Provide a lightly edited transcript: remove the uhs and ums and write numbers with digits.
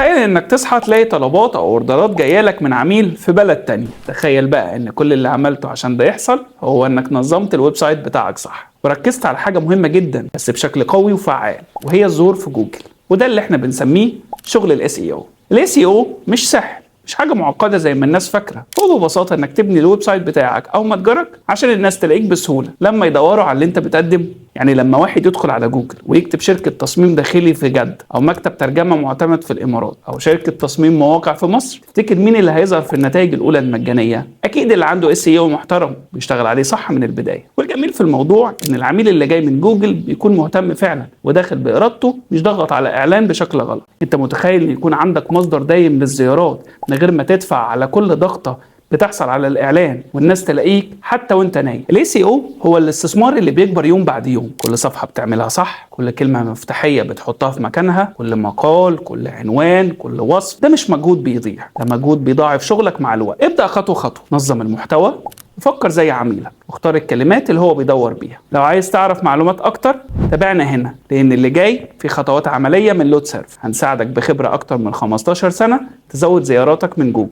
تخيل انك تصحى تلاقي طلبات او اوردرات جاية لك من عميل في بلد تاني. تخيل بقى ان كل اللي عملته عشان ده يحصل هو انك نظمت ال website بتاعك صح وركزت على حاجة مهمة جدا بس بشكل قوي وفعال، وهي الظهور في جوجل. وده اللي احنا بنسميه شغل ال SEO. ال SEO مش سحر، مش حاجة معقدة زي ما الناس فاكره. هو ببساطة انك تبني ال website بتاعك او متجرك عشان الناس تلاقيك بسهولة لما يدوروا على اللي انت بتقدمه. يعني لما واحد يدخل على جوجل ويكتب شركة تصميم داخلي في جده، او مكتب ترجمه معتمد في الامارات، او شركة تصميم مواقع في مصر، تفتكر مين اللي هيظهر في النتائج الاولى المجانيه؟ اكيد اللي عنده SEO محترم بيشتغل عليه صح من البدايه. والجميل في الموضوع ان العميل اللي جاي من جوجل بيكون مهتم فعلا وداخل بارادته، مش ضغط على اعلان بشكل غلط. انت متخيل ان يكون عندك مصدر دايم للزيارات من غير ما تدفع على كل ضغطه بتحصل على الاعلان، والناس تلاقيك حتى وانت نايم؟ ال SEO هو الاستثمار اللي بيكبر يوم بعد يوم. كل صفحة بتعملها صح، كل كلمة مفتاحيه بتحطها في مكانها، كل مقال، كل عنوان، كل وصف، ده مش مجهود بيضيع، ده مجهود بيضاعف شغلك مع الوقت. ابدا خطوة خطوه، نظم المحتوى وفكر زي عميلك واختار الكلمات اللي هو بيدور بيها. لو عايز تعرف معلومات اكتر تابعنا هنا، لان اللي جاي في خطوات عملية من لوت سيرف. هنساعدك بخبره اكتر من 15 سنة تزود زياراتك من جوجل.